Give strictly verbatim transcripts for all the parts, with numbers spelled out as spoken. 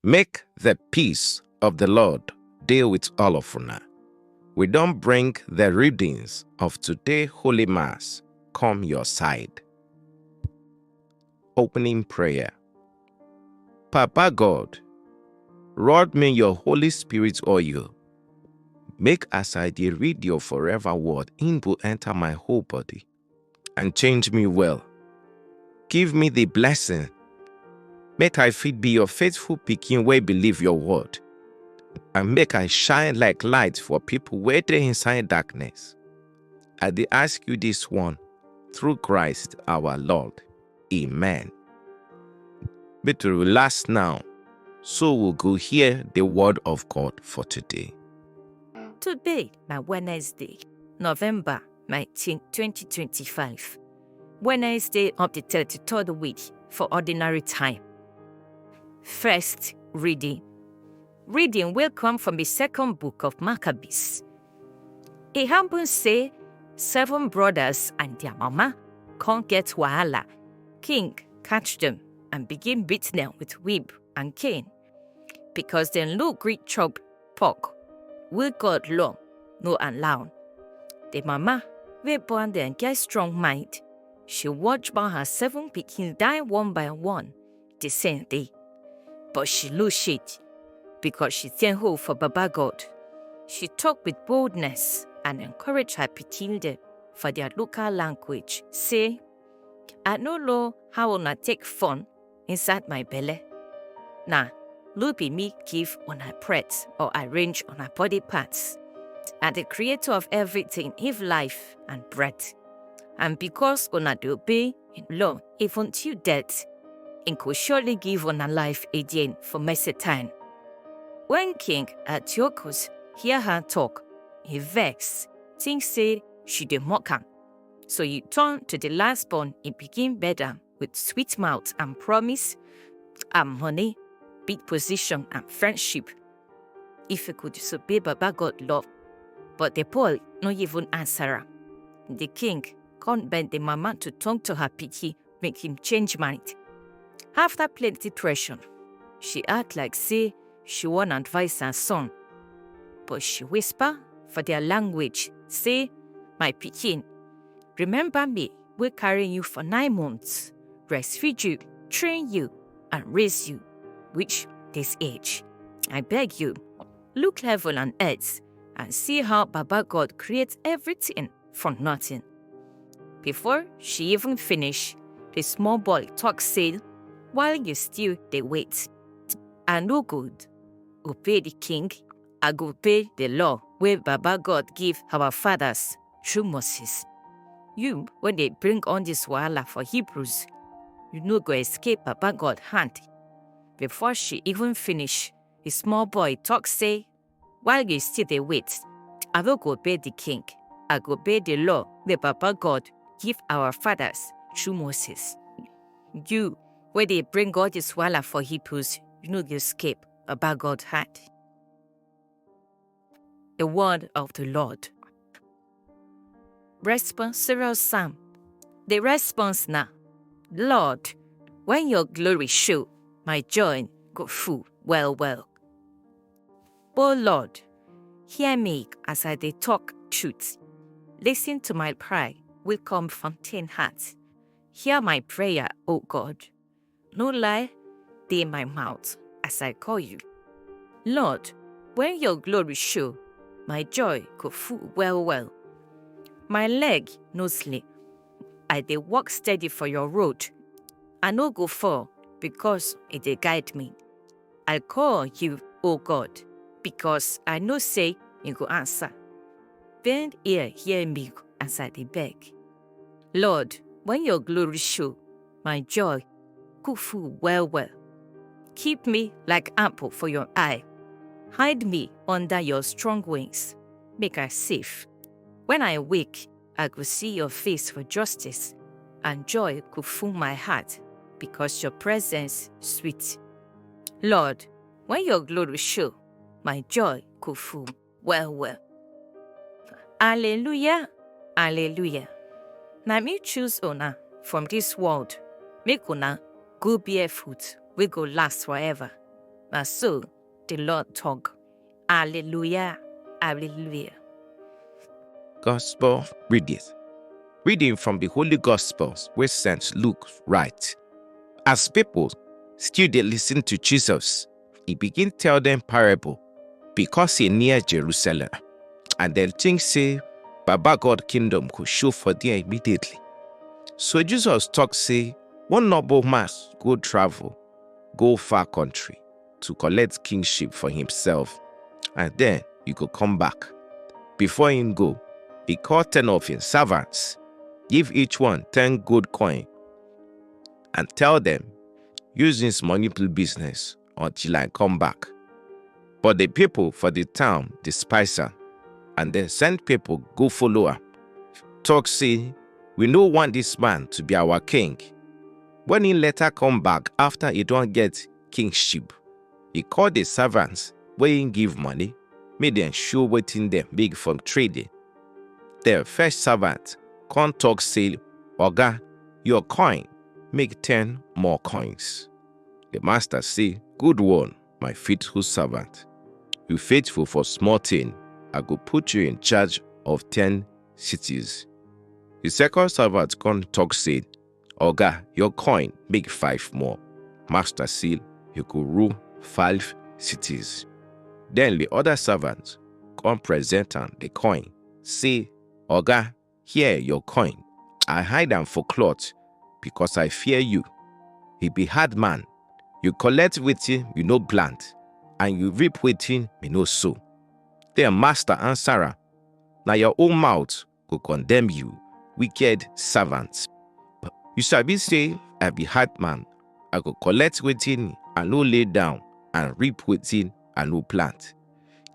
Make the peace of the Lord dey with all of una. We don bring the readings of today Holy Mass come your side. Opening prayer. Papa God, rod me your Holy Spirit oil. Make as I dey read your forever word, im go enter my whole body and change me well. Give me the blessing. Make I fit be your faithful pikin wey believe your word. And make I shine like light for people wey dey inside darkness. I dey ask you this one through Christ our Lord. Amen. Make to relax now, so we go hear the word of God for today. Today na Wednesday, November nineteenth, twenty twenty-five. Wednesday of the thirty-third week for ordinary time. First reading. Reading will come from the second book of Maccabees. E happen say seven brothers and their mama come get wahala. King catch them and begin beat them with whip and cane because dem no gree chop pork wey God law no allow. The mama wey born dem get strong mind. She watch born her seven pikin die one by one the same day. But she lose shit because she thank hope for Baba God. She talk with boldness and encourage her pikin dem for their local language, say, "I no know how una take fun inside my belle. Now, no be me give una breath or arrange una body parts. Na the creator of everything, give life and breath. And because una dey obey im law even till death, im go surely give una life again for mercy time." When King Antiochus hear her talk, he vex, think say she dey mock am. So he turn to the last born im pikin bed am with sweet mouth and promise am money, big position and friendship if he could disobey Baba God law. But the boy no even answer am. The king come beg the mama to talk to her pikin, make him change mind. After plenty pressure, she act like say she wan advise her son. But she whisper for their language, say, "My pikin, remember me wey carry you for nine months, breastfeed you, train you, and raise you, reach this age. I beg you, look heaven and earth and see how Baba God creates everything from nothing." Before she even finish, the small boy talk say, "While you still dey wait, I no go obey the king, I go obey the law wey Baba God give our fathers through Moses. You wey dey bring all this wahala for Hebrews, you no go escape Baba God hand." Before she even finish, the small boy talk say, "While you still dey wait, I no go obey the king, I go obey the law wey Baba God give our fathers through Moses. You wey dey bring all this wahala for Hebrews, you no go escape Baba God hand." The word of the Lord. Responsorial Psalm. The response na, "Lord, when your glory show, my joy go full well well." O Lord, hear me as I dey talk truth. Listen to my cry wey come from ten heart. Hear my prayer, O God. No lie dey my mouth as I call you. Lord, when your glory show, my joy go full well well. My leg no slip. I dey walk steady for your road. I no go fall because e dey guide me. I call you, O God, because I know say you go answer. Bend ear, hear me as I dey beg. Lord, when your glory show, my joy go full well well. Keep me like apple for your eye. Hide me under your strong wings. Make I safe. When I wake, I go see your face for justice, and joy go full my heart because your presence sweet. Lord, when your glory show, my joy go full well well. Alleluia, alleluia. Na me choose una from this world, make una go bear fruit wey go last forever. And so the Lord talk. Alleluia. Alleluia. Gospel reading. Reading from the Holy Gospels where Saint Luke write. As people still dey listen to Jesus, he begin tell them parable because he near Jerusalem. And dem think say Baba God kingdom go show for there immediately. So Jesus talk say one noble man go travel, go far country to collect kingship for himself, and then he go come back. Before him go, he call ten of him servants, give each one ten gold coin, and tell them, use this money do business until I come back. But the people for the town despise am, and dem send people go follow am, talk say, we no want this man to be our king. When he later come back after he don get kingship, he call the servants wey he give money, make dem show wetin dem make from trading. The first servant come talk say, oga, your coin make ten more coins. The master say, good one, my faithful servant. You faithful for small thing, I go put you in charge of ten cities. The second servant come talk say, oga, your coin make five more. Master say, you go rule five cities. Then the other servant come present am the coin, say, oga, here your coin, I hide am for cloth because I fear you. He be hard man. You collect wetin you no plant, and you reap wetin you no sow. Then master answer am, na your own mouth go condemn you, wicked servant. You sabi say I be hard man, I go collect wetin I no lay down and reap wetin I no plant.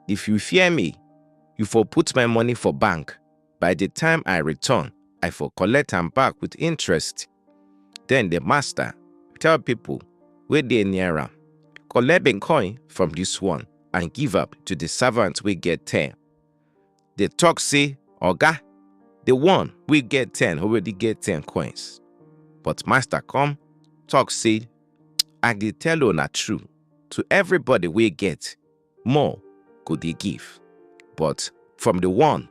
If you fear me, you for put my money for bank. By the time I return, I for collect am back with interest. Then the master tell people wey dey near am, collect the coin from this one and give am to the servant wey get ten. They talk say, oga, the one wey get ten already get ten coins. But master come talk say, I dey tell una true, to everybody wey get, more go dey give. But from the one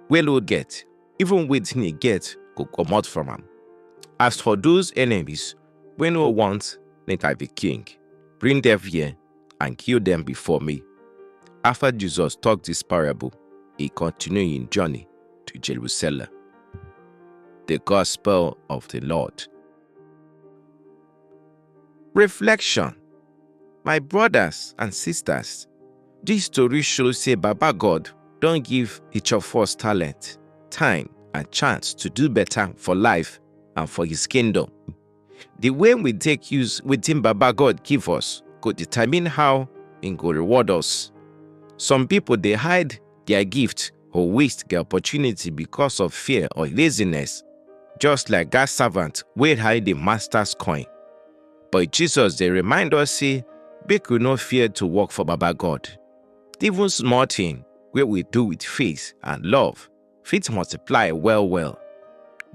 wey no get, even wetin he get go comot from am. As for those enemies wey no want make I be king, bring them here and kill them before me. After Jesus talk this parable, he continue him journey to Jerusalem. The Gospel of the Lord. Reflection. My brothers and sisters, this story shows say Baba God don give each of us talent, time, and chance to do better for life and for his kingdom. The way we take use wetin Baba God give us go determine how he go reward us. Some people dey hide their gift or waste their opportunity because of fear or laziness, just like that servant wey hide the master's coin. But Jesus dey remind us say make we no fear to work for Baba God. Even small thing wey we do with faith and love fit multiply well well.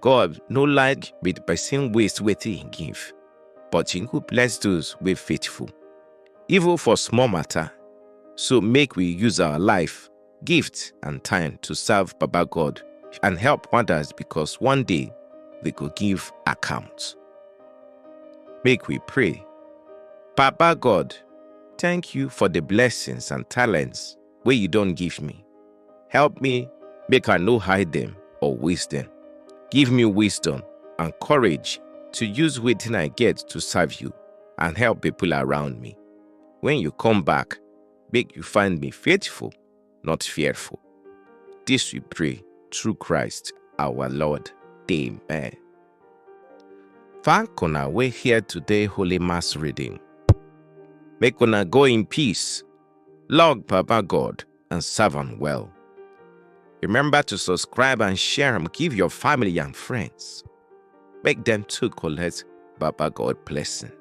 God no like make person waste wetin he give, but he go bless those wey faithful, even for small matter. So make we use our life, gift, and time to serve Baba God and help others, because one day we go give account. Make we pray. Baba God, thank you for the blessings and talents wey you don give me. Help me make I no hide them or waste them. Give me wisdom and courage to use wetin I get to serve you and help people around me. When you come back, make you find me faithful, not fearful. This we pray through Christ our Lord. Amen. Thank una wey hear today Holy Mass reading. Make una go in peace, love Baba God, and serve am well. Remember to subscribe and share am give your family and friends. Make dem too collect Baba God blessing.